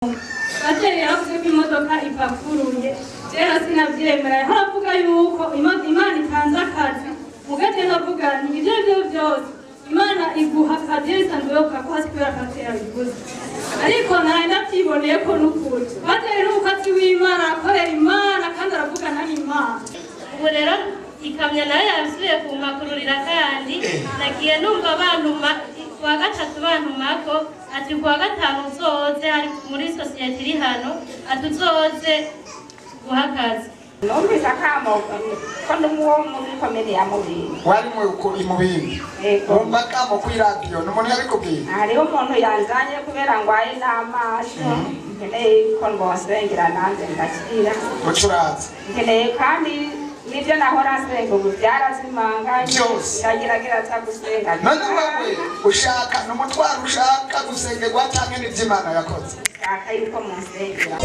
Pasiteri yaravuze ko imodoka ipakuruye, rero sinabyemera. Haravuga yuko Imana itanze akazi, mugace ndavuga nti ibyo ari byo byose Imana iguha akazi iyo isanzwe yo kaguha, si kubera pasiteri yabivuze. Ariko naraye ndabyiboneye ko n'ukuri pasiteri n'umukatsi w'Imana, arakorera Imana kandi aravugana n'Imana. Ubu rero ikamyo nayo yasubiye kumpakururira, kandi nagiye numva bantuma kuwa gatatu, bantumako ati kuwa gatanu uzoze hari muri sosiyete iri hano, ati uzoze guha akazi. Numvise akamo ko ndi uwo muri komine ya Mubindi. Wari mu Mubindi? Yego. Wumva akamo kw'iradiyo, ni umuntu yabikubwiye? Hariho umuntu yanzanye kubera ngwaye n'amaso, nkeneye ko mbonsengera nanjye ndakira. Ucuraza. Nkeneye kandi nibyo nahora nsenga ubu byarazimanganye. Byose. Ndagerageza gusenga. None wewe ushaka ni umutwaro, ushaka gusengerwa canke n'ivy'Imana yakoze? Nshaka yuko munsengera.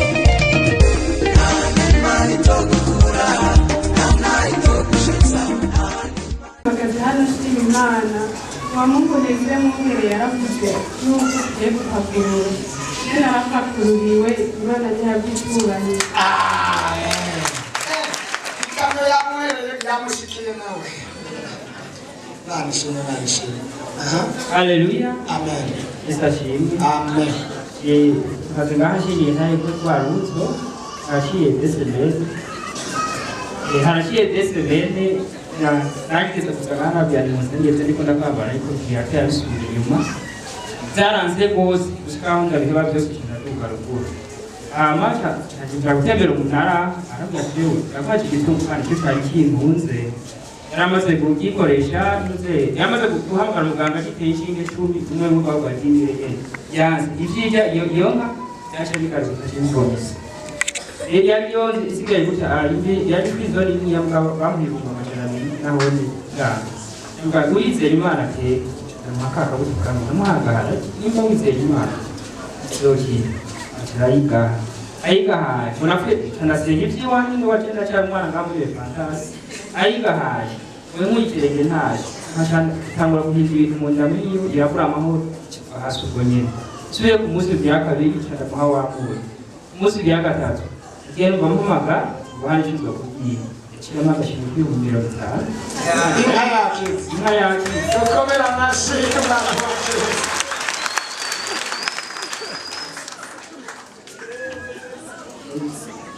Mpagaze hano nshima Imana. Uwamunguneze mwungere yaravuze yuko tugiye gupakurura, iyo narapakururiwe, Imana ntiyagukuranye. Ikamyo yamuhereye yamushikiye nawe. Imana ishimwe, Imana ishimwe. Aha. Haleluya. Amen. Yesu ashimwe. Amen. Tukaze ngaha nshimiye ntaye ko twarutso haraciye 2 semaines, haraciye 2 semaines nageze kuza ngaha nabwira ni musengeze, ndiko ndakwambara, ariko ntiyatera bisubira inyuma, byaranze rwose gushika aho ndabiheba byose, ndaduga ruguru. Hama nca gutembera umunara, arabwira ati yewe ndakwaje igitungu kandi cyo cyari kintunze, yaramaze kugikoresha ntuze, yaramaze guhamagara muganga, giteye inshinge 10, umwe mu bagwa dini yanze ivyija iyo nka byaca bigaruka cy'ingomisi. Yari yo isigaye gutya, indi yari kuri zone imwe ya mugabo bamuha 200,000, naho ni bwanze. Mbwa wizera Imana te ndamuha ka kabuto kamwe, ndamuhagara, nimba wizera Imana izokira, aca arayigaha, ayigahaye unapfe anasenga ivy'iwanyu ngo wagenda cyangwa umwana ngamuriye fantasi ayigahaye we nkurikirenge ntaje nkaca ntangura guhindura ibintu mu nda yiwe, irabura amahoro hasi. Ubwo nyene nsubiye ku munsi ugira kabiri, nca ndamuha wamuye. Umunsi ugira gatatu ngiye numva mpamagara ngo hari icyo nzokubwira, yaciyemo agashimwe k'50,000. Inka yakize. Inka yakize. Dukomere amashyi Imana wakize.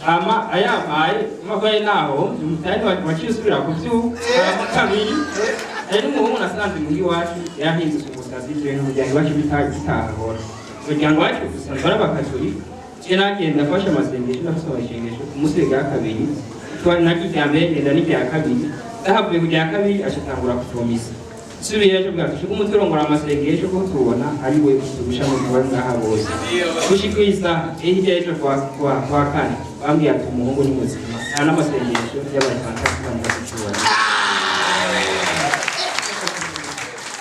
Hama ayampaye amabaye naho umutari waciye usubira kuvyuka. Hama kabiri hari n'umuhungu nasanze mugi iwacu yarahindutse umusazi, ivyo bintu umuryango iwacu bitahahora, umuryango wacu usanzwe ari abakatolika. Je nagenda afashe amasengesho, ndafise amasengesho ku munsi wa kabiri, nagiye irya mbere, ngenda n'irya kabiri, ndahavuye ku rya kabiri aca atangura kuvomisa. Nsubiyeyo aca avuga ati shuka umutwe urongora amasengesho ko tubona ari we turusha mu bari ngaha bose. Gushika iyi saha hirya y'ejo kwa kane bambwiye ati umuhungu ni muzima, nta n'amasengesho y'abafantasika mu gacibona.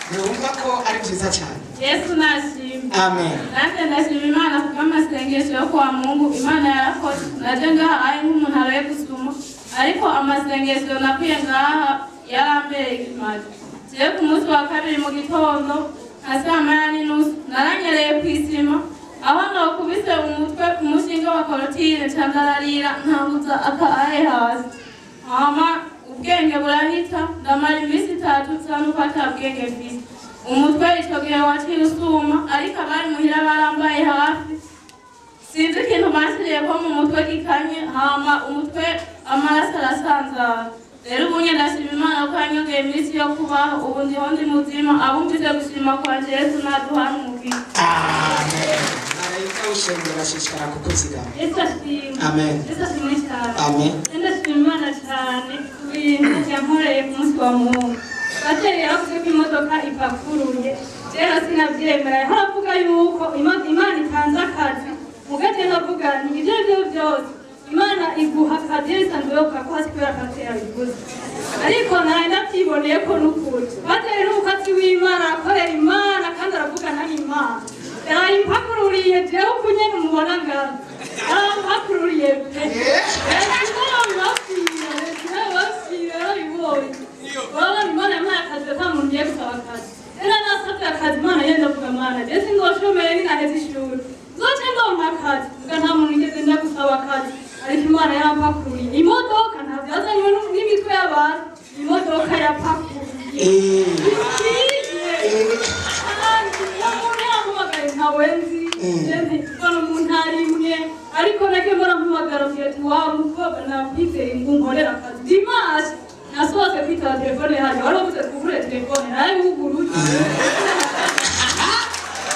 Ntiwumva ko ari byiza cyane? Yesu nashimwe. Amen. Nanjye ndashima Imana kubw'amasengesho yo kwa Mungu. Imana yarakoze. Naje ngaha ari nk'umuntu aroye gusuma, ariko amasengesho nakwiye ngaha yarambereye ikimazi. Jewe ku munsi wa kabiri mu gitondo nka saa 1:30 naranyereye ku isima, aho nokubise umutwe ku mushinge wa clôture, nca ndararira, ntanguza akaaye hasi, hama ubwenge burahita. Ndamara iminsi 3 nsa nuko ata bwenge mfise. Umutwe ico gihe waciye usuma, ariko abari muhira barambaye hafi. Sinzi ikintu banshiriyeko mu mutwe gikanye, hama umutwe amaraso arasanzara. Rero ubu nye ndashima Imana ko yanyongeye iminsi yo kubaho. Ubu ndiho, ndi muzima. Abumvise gushima kwanje, Yesu naduhana umugisha. Amen. Marayika w'ishengero ashishikara kukuzigama. Yesu ashimwe. Amen. Yesu ashimwe cyane. Amen. Ndashima Imana cyane ku bintu yankoreye ku munsi wa Mungu. Pasiteri yaravuze ko imodoka ipakuruye, rero sinabyemera. Haravuga yuko Imana itanze akazi, mugace ndavuga nti ibyo ari byo byose Imana iguha akazi iyo isanzwe yo kaguha, si kubera pasiteri yabivuze. Ariko naraye ndabyiboneye ko n'ukuri pasiteri n'umukatsi w'Imana, arakorera Imana kandi aravugana n'Imana. Yarayimpakururiye. Jewe uku nyene mubona ngana yarampakururiye pe. Urabona Imana yampaye akazi, ata muntu ngiye gusaba akazi. Rero nasabye akazi Imana yenda ndavuga Mana, je sinzoshomere, ninaheza ishuri nzoce ndonka akazi. Muga nta muntu nigeze nja gusaba akazi, ariko Imana yarampakuriye imodoka. Ntabwo yazanywe n'imitwe y'abantu, imodoka yapakuruye ikwiye. Kandi uwo muntu yampamagaye ntawe nzi, mbona mu ntara imwe, ariko nagiye mbona mpamagara, mbwira ati: "Wa mukobwa, nakwizeye ngo unkorere akazi." Dimanche nasohotse kwitaba telefone yanjye, wari wavuze twugure telefone, narayuguruye.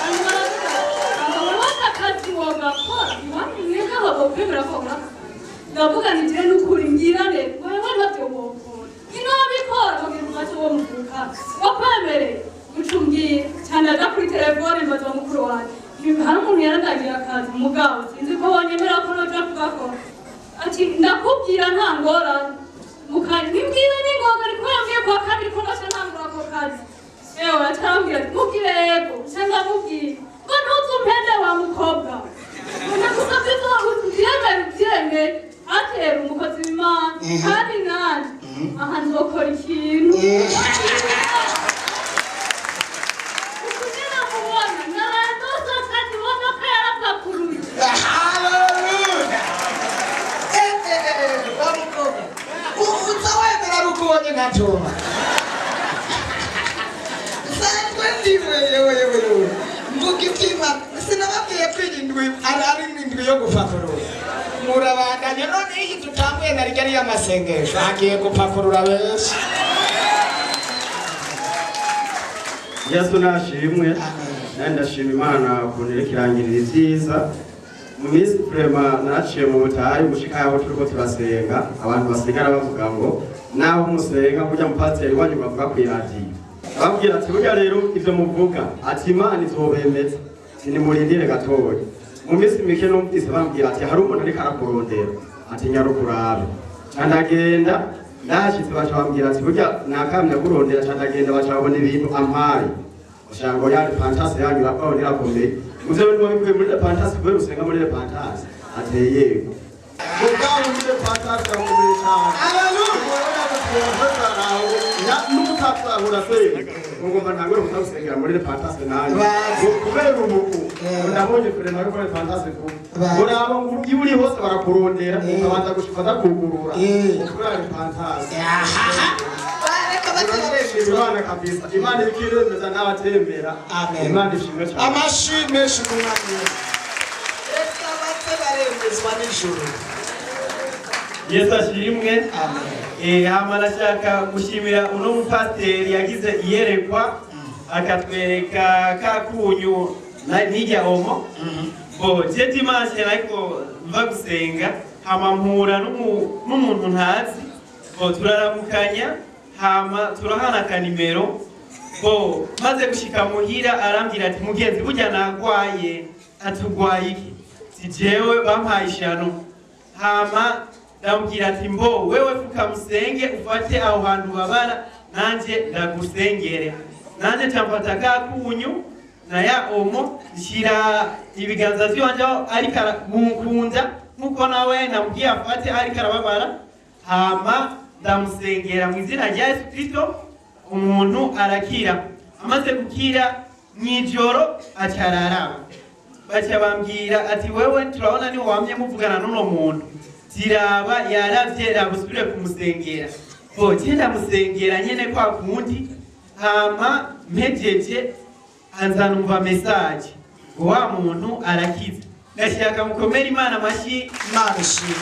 Hanyuma baravuga akazi wogakora iwanyu mwebwe aho bokwemera ko bakora akazi. Ndavuga nti: "Jewe n'ukuri ngirane wewe ntavyo wokora, inobikora kugira umwaco wo muvuka wakwemereye guca umbwira cyane." Aja kuri telefone, mbaza mukuru wanje: "Hari umuntu yarandagiye akazi, mugabo sinzi ko wonyemera ko noja kugakora." Ati: "Ndakubwira, nta ngorane." Mukanya nimbwira n'ingoga, ariko yambwiye kuwa kabiri ko noca ntangura ako kazi. Ewe, acarambwira ati: "Mubwire." Yego, nca ndamubwira ngo: "Ntuzumpende wa mukobwa, ndagusabye uvyemere, uvyemere." Atera umukozi w'Imana, kandi nanje aha nzokora ikintu ukugira mubona naradosa kandi imodoka yarapakuruye. Haleluya! Wa mukobwa, uza wemera ari uko ubonye nka Joma nsanzwe ndiwe. Yewe, yewe, yewe, mvuga iby'Imana. Sinababwiye ko iyi ndwi ari indwi yo gupakurura? Murabandanya. None iyi dutanguye na ryari y'amasengesho, hagiye gupakurura benshi. Yesu nashimwe. Nanjye ndashima Imana ukuntu iriko irangirira ivyiza mu minsi. Vraiment, naraciye mu butayu gushika aho turiko turasenga, abantu basigara bavuga ngo naho musenga burya mupasiteri wanyu bavuga kw'iradiyo, ababwira ati: "Burya rero ivyo muvuga," ati, "Imana izobemeza, nimurindire gatoya." Mu minsi mike numvise bambwira ati: "Hari umuntu ariko arakurondera," ati: "Nyaruka urabe." Ca ndagenda, ndahashitse baca bambwira ati: "Burya nakamye kurondera." Ca ndagenda, baca babona ibintu ampaye, usanga ngo ya Repentance yanyu irabaho, irakomeye. Muvyo bintu wabikuye muri Repentance, kubera usenga muri Repentance? Ati: "Yego." Mugabo muri Repentance irakomeye cane. N'umutazahura se ngomba ntangure kutagusengera muri Repentance nanjye, kubera ubu ndabonye vraiment yuko Repentance vuba uraba ngo iyo uri hose barakurondera, ukabanza gushika kugurura kubera Repentance. Bareka. Turashimira Imana kabisa, Imana iriko iremeza n'abatembera. Amen. Imana ishimwe cyane. Amashi menshi ku Mwami Yesu. Reka baze baremezwa n'ijuru. Yesu ashimwe. Amen. Hama nashaka gushimira uno mupasiteri yagize iyerekwa akatwereka ka kunyu n'irya omo. Bo je dimanche ariko mva gusenga, hama mpura n'umuntu ntazi, bo turaramukanya, hama turahana akanimero. Bo maze gushika muhira arambwira ati: "Mugenzi, burya nagwaye." Atugwaye iki? Si jewe bampaye ishano. Hama ndamubwira ati: "Mbo wewe fuka musenge, ufate aho hantu babara, nanje ndagusengere." Nanje camfata ka kunyu na ya omo, nshyira ibiganza vyanje aho ariko munkunda nkuko nawe namubwiye afate ariko arababara, hama ndamusengera mu izina rya Yesu Kristo, umuntu arakira. Amaze gukira, mw'ijoro aca araraba, baca bambwira ati: "Wewe turabona niho wamye muvugana n'uno muntu, tiraba yaravye, raba usubire kumusengera." Bo je ndamusengera nyene kwa kundi, hama mpejeje anza numva message ngo wa muntu arakize. Ndashaka mukomere Imana amashyi. Imana ishimwe.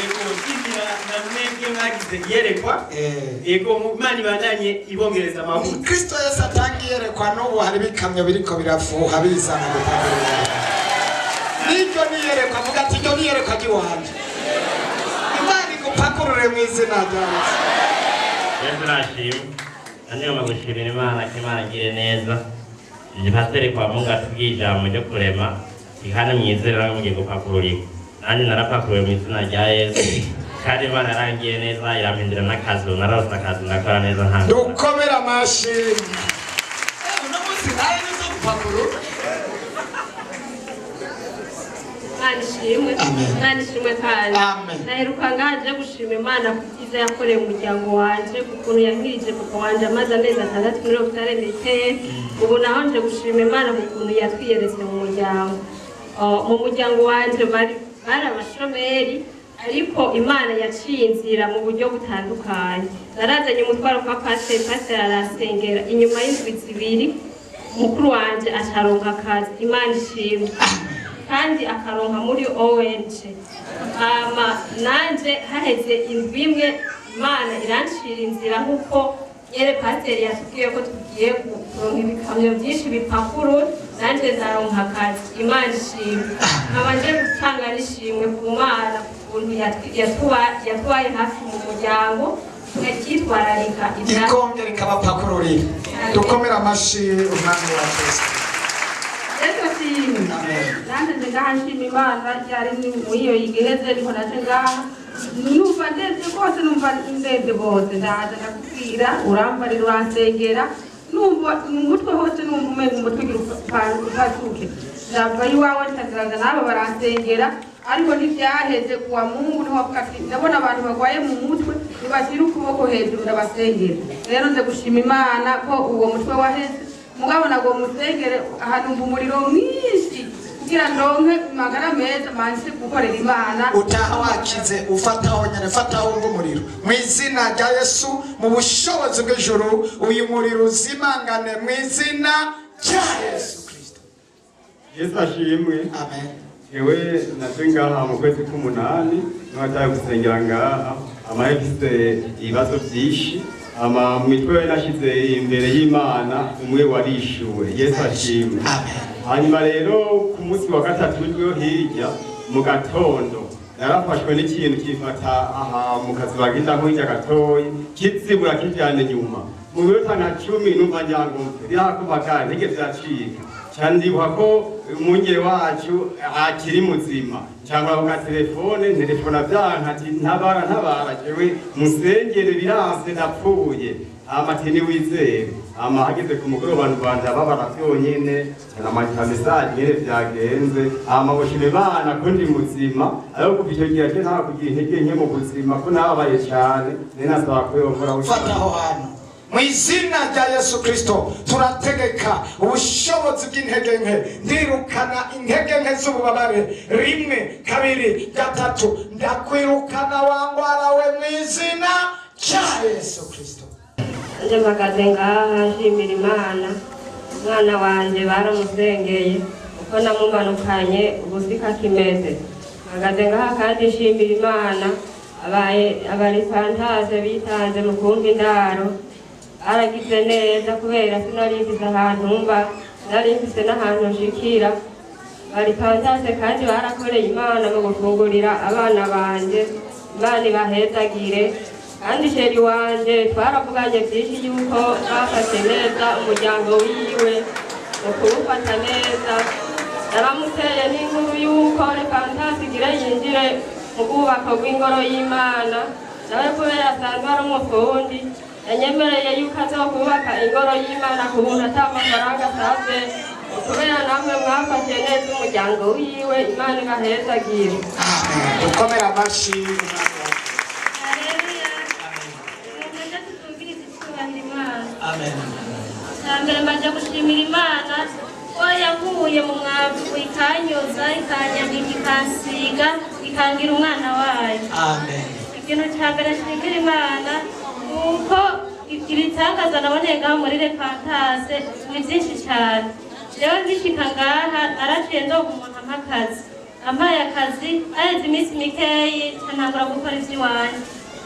Ego, nshimira na mwebwe mwagize iyerekwa. Ego, mu Imana ibandanye ibongereza amavuta. Kristo Yesu atanga iyerekwa. N'ubu hari ibikamyo biriko birafuha bizana gupakurura. N'iryo niyerekwa, avuga ati: "Iryo niyerekwa ry'iwanje." Imana igupakurure mu izina rya Yesu. Yesu nashimwe. Nanjye ngomba gushimira Imana ko Imana igire neza. Iyi pasiteri kwa Mungu atubwiye ijambo ryo kurema kandi mwizere nawe mugiye gupakururika. Nanjye narapakuruwe mu izina rya Yesu, kandi Imana yarangiye neza, irampindura n'akazi. Ubu narose akazi, ndakora neza, nta Dukomere amashi. Uno munsi nawe nizo gupakurura. Imana ishimwe. Amen. Imana ishimwe kandi. Amen. Naheruka ngaje gushima Imana ku byiza yakoreye umuryango wanje, ku kuntu yankirije papa wanje amaze amezi 6 muri hôpital militaire. Ubu naho nje gushima Imana ku kuntu yatwiyeretse mu muryango. Mu muryango wanje bari bari abashomeri, ariko Imana yaciye inzira mu buryo butandukanye. Narazanye umutwaro kwa pasiteri, pasiteri arasengera. Inyuma y'indwi 2 mukuru wanje acaronka akazi, Imana ishimwe, kandi akaronka muri ONG. Hama nanje haheze indwi 1 Imana irancira inzira, nk'uko nyene pasiteri yatubwiye ko tugiye kuronka ibikamyo byinshi bipakurura, nanje ndaronka akazi, Imana ishimwe. Nkaba nje gutanga n'ishimwe ku Mana ukuntu yatubaye hafi mu muryango, tukitwararika ibya Ikongera ikabapakururira. Dukomere amashi Umwami wa Kristo. Yesu ashimwe. Nanjye nje ngaha nshima Imana. Ryari muri iyo igiheze niho naje ngaha, numva ndemvye rwose, numva ndemvye rwose. Ndaza ndakubwira, urambarira, uransengera, numva mu mutwe hose numva umenga umutwe ugira upasuke. Ndava iwawe ntaziraza n'abo baransengera, ariko ntivyaheze. Kuwa Mungu niho wavuga ati ndabona abantu barwaye mu mutwe, nibashyire ukuboko hejuru ndabasengera. Rero nze gushima Imana ko uwo mutwe waheze. Mugabo ntabwo musengere ahantu umuriro mwinshi kugira ndonke magara meza manse gukorera Imana. Utaha wakize. Ufataho nyene, fataho wumva umuriro. Mu izina rya Yesu, mu bushobozi bw'ijuru, uyu muriro uzimangane mu izina rya Yesu Kristo. Yesu ashimwe. Amen. Ewe naje ngaha mu kwezi k'umunani, nwataye gusengera ngaha amaye mfise ibibazo vyinshi, ama mu mitwe nashize imbere y'Imana umwe warishuwe. Yesu ashimwe. Amen. Hanyuma rero ku munsi wa gatatu w'indwi hirya mu gatondo narafashwe n'ikintu kifata aha mu kazi bagenda hirya gatoyi, kizibura kijyana inyuma mu minota nka 10, numva ngira birakubaga intege ziracika cyane. Ndibuka ko umwungere wacu akiri muzima, cyangwa ku telefone ntelefona byanka ati ntabara, ntabara, jewe musengere biranse, ndapfuye. Hama ati niwizere. Hama hageze ku mugoroba abantu babara vyonyene, cyane message nyene vyagenze. Hama gushima Imana ko ndi muzima, ariko kuva icyo gihe nta kugira intege nke mu buzima, ko nababaye cyane. Nari nasaba ko yokora. Fata aho hantu. Mu izina rya Yesu Kristo turategeka ubushobozi bw'intege nke. Ndirukana intege nke z'ububabare. 1, 2, 3, ndakwirukana wangwara we mu izina rya Yesu Kristo. Nje mpagaze ngaha nshimira Imana. Umwana wanje baramusengeye, uko namumanukanye ubu siko akimeze. Mpagaze ngaha kandi nshimira Imana abaye abaripantaje bitanze mu kumva indaro, baragize neza, kubera sinari mfise ahantu mba, nari mfise n'ahantu nshikira. Baripantaje kandi barakoreye Imana mu gufungurira abana banje, Imana ibahezagire. Kandi chéri wanje twaravuganye byinshi yuko bafashe neza umuryango wiwe mu kuwufata neza. Naramuteye n'inkuru yuko reka ntasigire yinjire mu bwubako bw'ingoro y'Imana nawe, kubera asanzwe ari umufundi. Yanyemereye yuko azokubaka ingoro y'Imana ku buntu, ata mafaranga asabwe, kubera namwe mwafashe neza umuryango wiwe. Imana ibahezagire. Amen. Dukomere amashi. Haleluya. Mugende tutubwirize icyubahiro Imana. Amen. Icya mbere mbanje gushimira Imana ko yankuye mu mwavu, ikanyoza, ikanyambika, ikansiga, ikangira umwana wayo. Amen. Ikintu cya mbere nshimira Imana ni uko ibitangaza naboneye ngaha muri Repantase ni byinshi cyane. Rero ngishika ngaha naraciye ndonka umuntu ampa akazi. Ampaye akazi, haheze iminsi mikeyi nca ntangura gukora ivy'iwanje.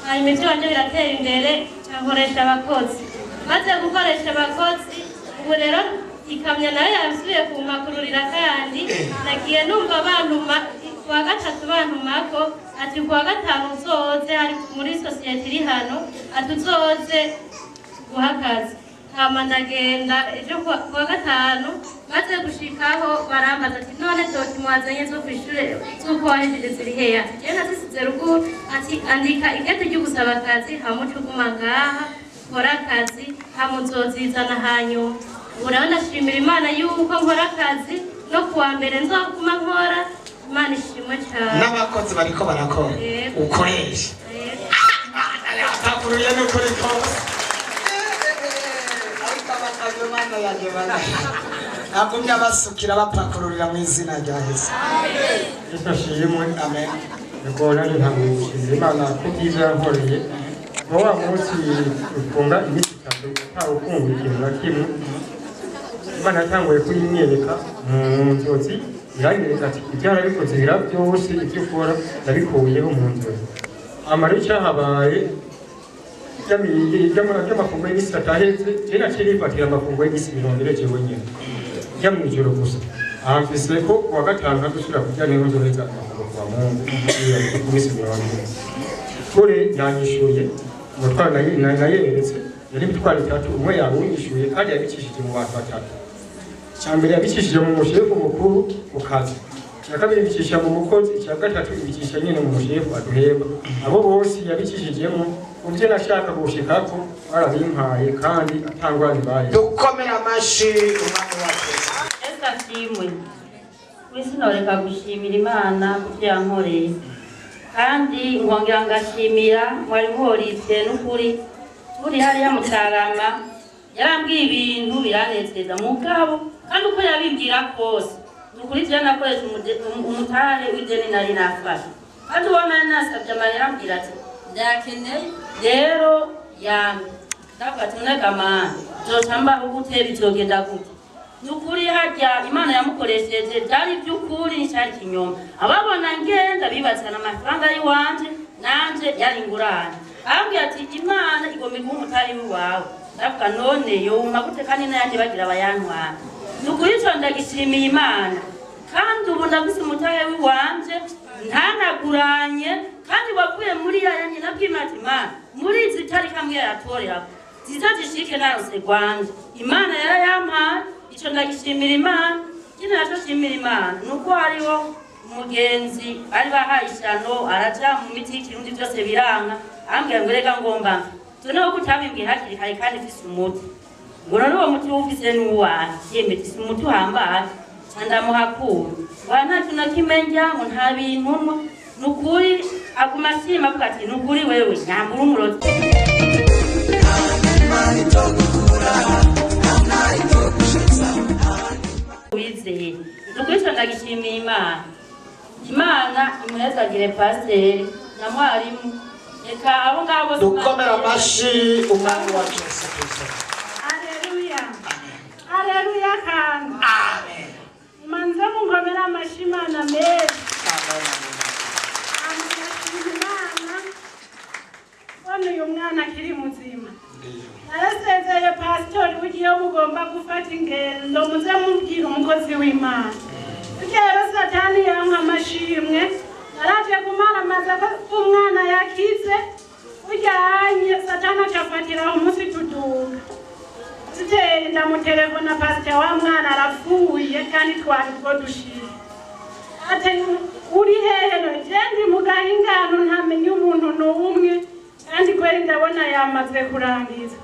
Hanyuma ivy'iwanje biratera imbere, nca nkoresha abakozi. Maze gukoresha abakozi, ubu rero ikamyo nayo yasubiye kumpakururira. Kandi nagiye numva bantuma kuwa gatatu, bantumako ati kuwa gatanu uzoze hari muri sosiyete iri hano, ati uzoze guha akazi. Hama ndagenda ejo kuwa gatanu. Maze gushikaho barambaza ati none document wazanye zo kw'ishure z'uko wahejeje ziri hehe? Ati jewe nazisize ruguru. Ati andika ikete ryo gusaba akazi, hama uce uguma ngaha ukore akazi, hama uzozizana hanyuma. Ubu rero ndashimira Imana yuko nkora akazi, no kuwa mbere nzoguma nkora. Imana ishimwe cyane. N'abakozi bariko barakora. Yego. Ukoresha. Yego. Imana yapakuruye n'ukuri kose. Ariko abakamyo, Mana yanjye, Mana. Agumye abasukira bapakururira mu izina rya Yesu. Yesu ashimwe. Amen. Yego, nanjye ntabwo gushimira Imana ko byiza yankoreye. Muri wa munsi ufunga iminsi 3 ntawe ufunguye ikintu na kimwe, Imana yatanguye kuyinyereka mu nzozi, iranyereka ati ibyo yarabikoze bira byose, ibyo ukora nabikuyeho mu nzozi. Amara icyahabaye ry'amafungo y'iminsi 3 aheze, je naciye nifatira amafungo y'iminsi 40 jewe nyene njya mw'ijoro gusa. Aha mfise ko kuwa gatanu ntadusubira kurya, niho nzoheza amafungo kwa Mungu ku minsi 40. Kure yanyishuye umutwaro nayeretse, yari imitwaro 3, umwe yawunyishuye kandi yabicishije mu bantu batatu. Icya mbere yabicishije mu mushefu mukuru mu kazi, icya kabiri ibicisha mu mukozi, icya gatatu ibicisha nyine mu mushefu aduhemba. Abo bose yabicishijemo, mu byo nashaka gushikako barabimpaye kandi atangwani baye. Dukomere amashi umwami wacu. Yesu ashimwe. Kuri sinoreka gushimira Imana ku byo yankoreye, kandi nkongera ngashimira mwarimu Horise. N'ukuri turi hariya mu Carama, yarambwiye ibintu biranezeza mugabo, kandi uko yabimbwira kose ni ukuri jewe nakoresha umutare w'ideni nari nafashe, kandi uwo nari nasabye amahera ambwira ati ndayakeneye rero yambe. Ndavuga ati unegamana zoca mbaho gute, bizogenda gute? Ni ukuri harya Imana yamukoresheje byari iby'ukuri, nticyari ikinyoma. Ababona ngenda bibazana amafaranga y'iwanje, nanje yari ingurane. Arambwira ati Imana igomba iguha umutari w'iwawe. Ndavuga none yowuma gute kandi n'ayandi bagira bayantwara? Ni ukuri ico ndagishimiye Imana, kandi ubu ndafise umutahe w'iwanje ntanaguranye, kandi wavuye muri ya yanjye. Nabwira ati Imana muri izi tariki amwe yatorerako ziza zishike narose rwanje, Imana yarayampaye. Ico ndagishimira Imana. Ikindi naco nshimira Imana ni uko hariho umugenzi bari bahaye ishano, araja mu miti y'ikirundi byose biranka, arambwira ngo reka ngomba noneho ko utabimbwiye hakiri kare kandi mfise umuti, ngo none uwo muti wufise n'uwahe? Yemwe mfise umuti uhambaye. Ca ndamuhakura ngo nta kintu na kimwe ndya, ngo nta bintu nywa. Ni ukuri aguma ashima avuga ati ni ukuri wewe nyambura umurozi. Wizeye, ni ukuri ico ndagishimiye Imana. Imana imuhezagire pasiteri na mwarimu, reka abo ngabo bose. Dukomere amashi umwami wacu Yesu Kristo. Aleluya. Aleluya kandi. Amen. Manze munkomere amashi Imana meza. Amen. Ndashima Imana. None uyu mwana akiri muzima. Narasezeye pasitori, ugiye mugomba gufata ingendo muze mubwira umukozi w'Imana. Rero Satani yanka amashimwe, naraje kumaramaza ko umwana yakize, ujyanye Satani acafatiraho umunsi tuduga. Siteye ndamutelefona, pasita wa mwana arapfuye kandi twari bwo dushira. Ati uri hehe? None je ndi mu gahingano, ntamenya umuntu n'umwe, kandi kweri ndabona yamaze kurangiza.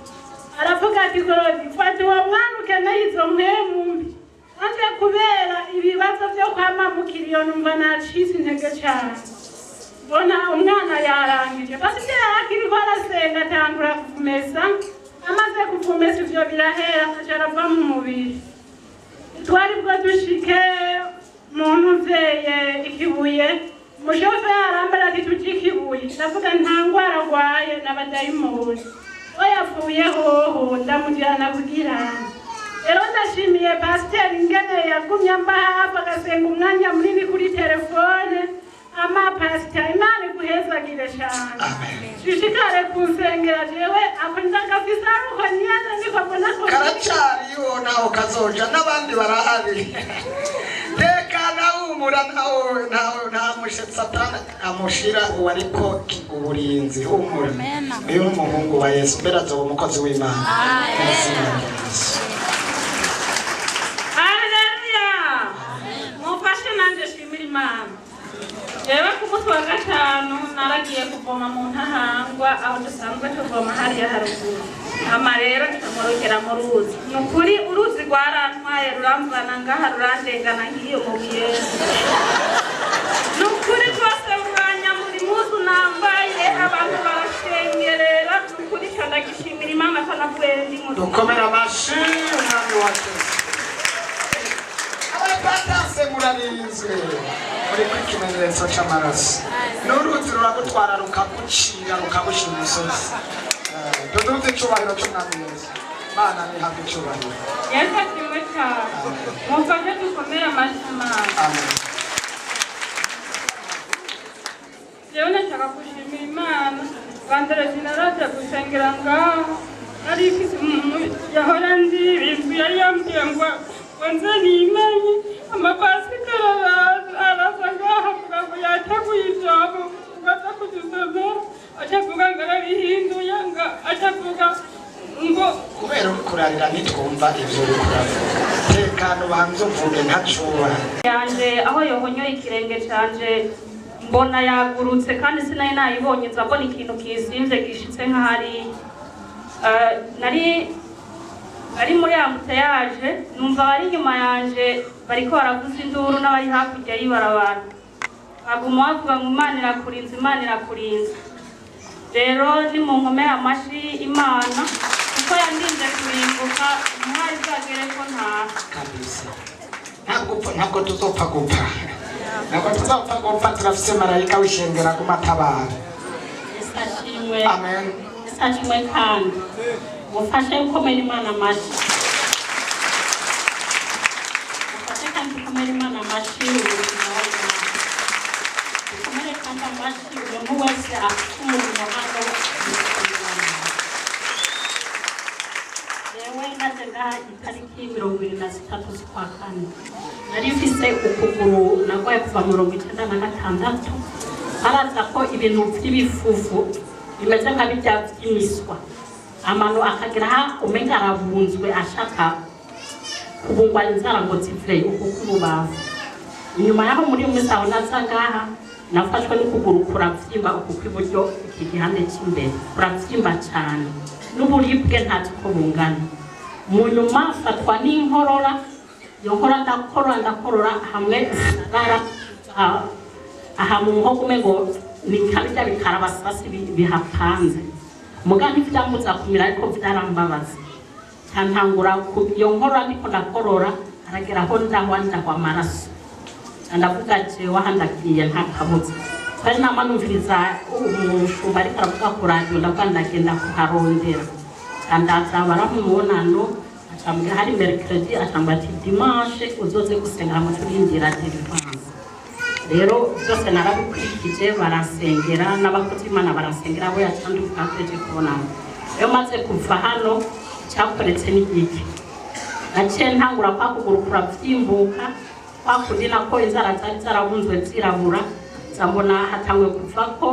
Aravuga ati Korodi, fata uwo mwana ukeneye izo mpwemu mbi. Anje kubera ibibazo byo kwama mu kiriyo numva nacitse intege cyane, mbona umwana yarangije. Pasiteri akiriko arasenga atangura kuvumesa, amaze kuvumesa ivyo birahera, aca arava mu mubiri. Twari bwo dushike muntu mveye ikibuye, umushoferi arambara ati tujye ikibuye. Ndavuga nta ngwara arwaye n'abadayimoni, we yapfuye hoho ndamujyana kugira. Rero ndashimiye pasiteri ingene yagumye amba hafi, agasenga umwanya munini kuri telefone. Ama pasita, Imana iguhezagire cyane, shishikare kunsengera jewe ako ndagafise aruko nyene niko mbona ko Karacariyo naho kazoja n'abandi barahari. Tekana, humura, ntawe ntawe nta mushetsi Satani amushira uwo, ariko uburinzi. Humura, uyu ni umuhungu wa Yesu, mbere azoba umukozi w'Imana mu izina rya Yesu. Haleluya! Mufashe nanjye shimira Imana. Jewe ku munsi wa gatanu naragiye kuvoma mu Ntahangwa aho dusanzwe tuvoma hariya haruguru. Hama rero nkamurokera mu ruzi. Ni ukuri uruzi rwarantwaye ruramvana ngaha rurandengana nk'iyo mu buyenzi. Ni ukuri rwose ruranyamura impuzu nambaye, abantu barashengerera. Ni ukuri icyo ndagishimira Imana ko navuye ndi muzima. Dukomere amashi umwami wacu Yesu. Ikimenyetso c'amaraso n'uruzi ruragutwara, rukagucira, rukagushira umusozi. Tuduze icubahiro c'Umwami Yesu. Mana nihabwe icubahiro. Yesu ashimwe cyane. Mufashe dukomere amashyi Imana. Amen. Jewe nashaka gushimira Imana. Bwa sinaraje gusengera ngaho, nari mfise umuntu yahora ndiba inzu, yari yambwiye ngo nze nimenye. Amapasiteri araza, araza ngaho, avuga ngo yateguye ijambo ngo aza kudusomera, aca avuga ngo arabihinduye, ngo aca avuga ngo Kubera uri kurarira ntitwumva ivyo uri kuravuga. Tekano, ubanze uvuge ntacuba. Yanje aho yohonyoye ikirenge canje, mbona yagurutse kandi sinari nayibonye, nza mbona ikintu kizimvye gishitse nk'ahariya. Nari muri embouteillage, numva abari inyuma yanje bariko baravuza induru n'abari hakurya y'ibarabara, baguma bavuga ngo "Imana irakurinze, Imana irakurinze." Rero nimunkomere amashi Imana, kuko yandinze kurimbuka, umuhari bwagere ko ntaha. Kabisa, ntabwo upfa, ntabwo tuzopfa gupfa, ntabwo tuzopfa gupfa. Turafise marayika w'ishengero aguma atabara. Yesu ashimwe. Amen. Yesu ashimwe. Kandi mufashe gukomera Imana amashyi, mufashe kandi gukomera Imana amashyi ubuzima bwawe. Dukomere kandi amashyi umuntu wese afite umurimo hano. Jewe naje ngaha itariki 23 z'ukwa kane. Nari mfise ukuguru narwaye kuva 96, haraza ko ibintu by'ibifufu bimeze nka bijya by'imiswa, amano akagira aha umenga arabunzwe, ashaka kubungwa inzara ngo ziveyo uku k'ububavu. Inyuma yaho muri iyo minsi aho naza ngaha, nafashwe n'ukuguru kurabyimba, uku kw'iburyo, iki gihande cy'imbere kurabyimba cyane n'uburibwe ntazi uko bungana. Mu nyuma mfatwa n'inkorora. Iyo nkorora ndakorora, ndakorora hamwe rara aha mu muhogo, umengo ni nka bijya bikarabasasi bihapanze. Muga ntivyambuza kumira, ariko vyarambabaza. Ntangura iyo nkorora, ndiko ndakorora, haragera aho ndahwa, ndahwa amaraso. Ndavuga jewe aha ndagiye, nta kabuza. Twari nama numviriza umushumba ariko aravuga ku radiyo, ndavuga ndagenda kuharondera. Ndaza barampa umubonano, acambwira hari mercredi, acambwira ati dimanche uzoze gusenga hamwe turindira deliverance. Rero byose narabikurikije, baransengera n'abakozi b'Imana baransengera, abo yacanduka tweje kubonana. Rero maze kuva hano, cyakoretse n'igiki, naciye ntangura kwa kuguru kurabyimbuka, kwa kundi nako inzara zari zarabunzwe zirabura, nza mbona hatanguye kuva ko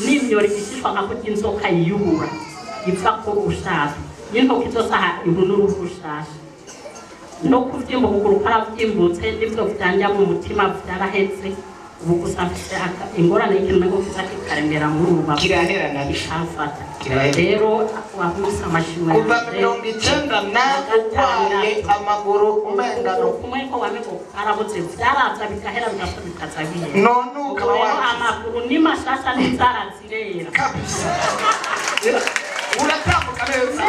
n'imyori ishishwa nka kurya inzoka yiyubura, ipfa ko ushaka n'intoki zose aha iru n'uruhu rushasha no kubyimba. Ukuguru kwaravyimbutse, n'ivyo vyanja mu mutima vyarahetse. Ubu gusa mfise ingorane y'ikintu umengo kiza kikaremera muri ubu rubavu. Kirahera nabyo. Bikamfata. Kirahera. Rero wahumuse amashimwe Kuva yanje. 90 na urwaye amaguru umengano. Kumwe ko wamengo karabuze, vyaraza bigahera, bigapfa, bikaza bihera. None ukaba Ubu rero wakize. amaguru ni mashasha n'inzara zirera. Kabisa, uratambuka neza.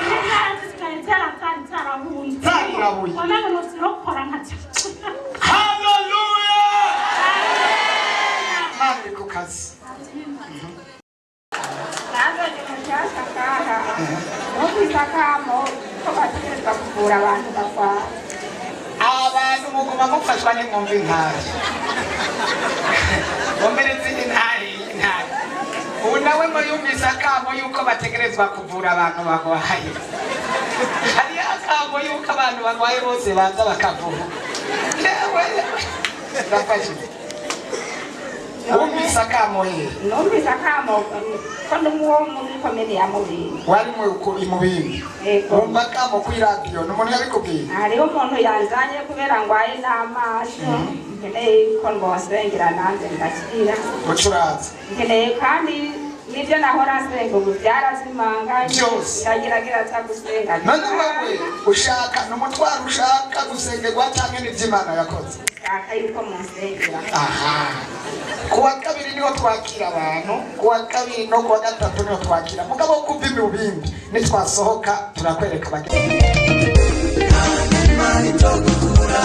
Inzara zisigaye zarazari zarahunze. Zarirabuye. Wamengo nozirokora nkaca. Haleluya! Imana iri ku kazi. Nanze ni mushasha ngaha, numvise akamo ko bategerezwa kuvura abantu barwaye. Abantu muguma mufashwa n'inkumva intare, mumere izindi ntare, intare. Ubu nawe ngo yumvise akamo yuko bategerezwa kuvura abantu barwaye. Hariyo akamo yuko abantu barwaye bose baza bakavura. Yewe, ndafashije. Wumvise akamo he? Numvise akamo ko ndi uwo muri komine ya Mubindi. Wari mu Bindi? Yego. Wumva akamo kw'iradiyo? Ni umuntu yabikubwiye? Hariho umuntu yanzanye kubera ngwaye n'amaso, nkeneye ko mbonsengera nanze ndakira. Ucuraza. Nkeneye kandi nibyo nahora nsenga ubu byarazimanganye. Byose. Ndagerageza gusenga. None wowe ushaka ni umutwaro, ushaka gusengerwa cyangwa n'iby'Imana yakoze? Nshaka yuko munsengera. Aha, kuwa kabiri niho twakira abantu, kuwa kabiri no kuwa gatatu niho twakira. Mugabo kuva imibindi nitwasohoka turakwereka abagenzi. Imana itogukura.